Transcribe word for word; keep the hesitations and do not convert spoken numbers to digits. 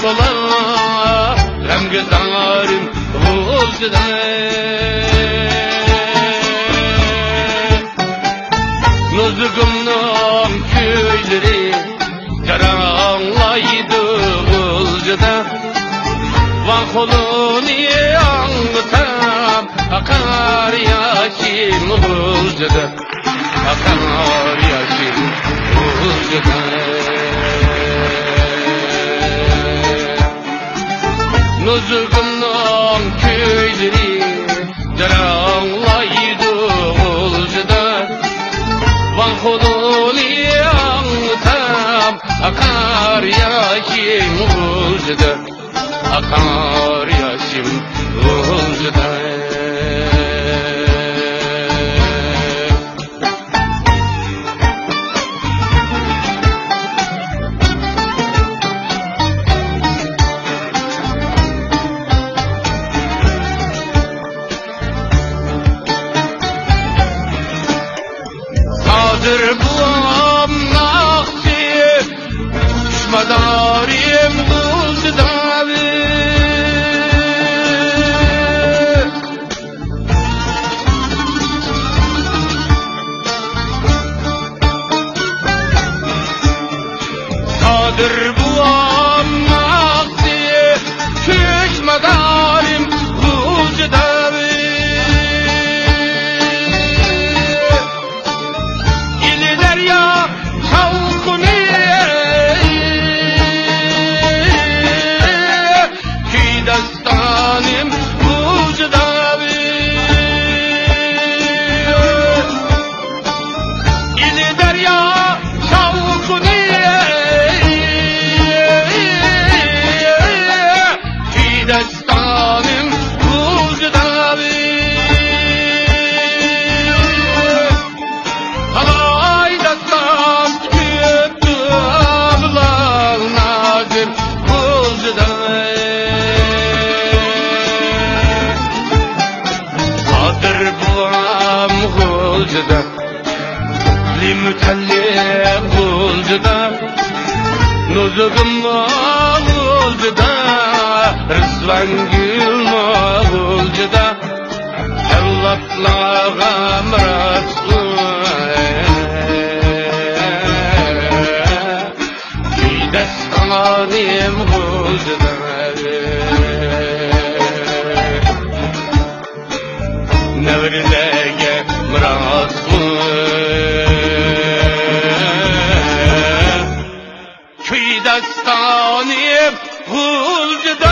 تولا غەمگە زارىم غۇلجىدا. نۇزۇگۇمنىڭ كۈيلىرى جاراڭلايدۇ غۇلجىدا. ۋاڭ خۇلۇنى ئاڭلىسام، ئاقار ياشىم غۇلجىدا. ئاقار ياشىم غۇلجىدا. نۇزۇگۇمنىڭ كۈيلىرى جاراڭلايدۇ غۇلجىدا. ۋاڭ خۇلۇنى ئاڭلىسام، ئاقار ياشىم غۇلجىدا. ئاقار ياشىم غۇلجىدا. سادىر بوۋام ناخشى، چۈش مادارىم غۇلجىدا. سادىر بوۋام ناخشى، چۈش مادارىم غۇلجىدا. ئىلى دەريا شاۋقۇنى، كۈي داستانىم غۇلجىدا. ئىلى دەريا شاۋقۇنى، كۈي داستانىم غۇلجىدا. تالاي داستان كۆپتۇ ئابلال نازىم غۇلجىدا. قادىر بوۋام غۇلجىدا، لىمۇتەللىپ غۇلجىدا، نۇزۇگۇممۇ غۇلجىدا، رىزۋانگۈلمۇ غۇلجىدا. ئەۋلادلارغا مىراس قىل، كۈي داستانىم غۇلجىدا. نەۋرىلەرگە مىراس قىل، كۈي داستانىم غۇلجىدا.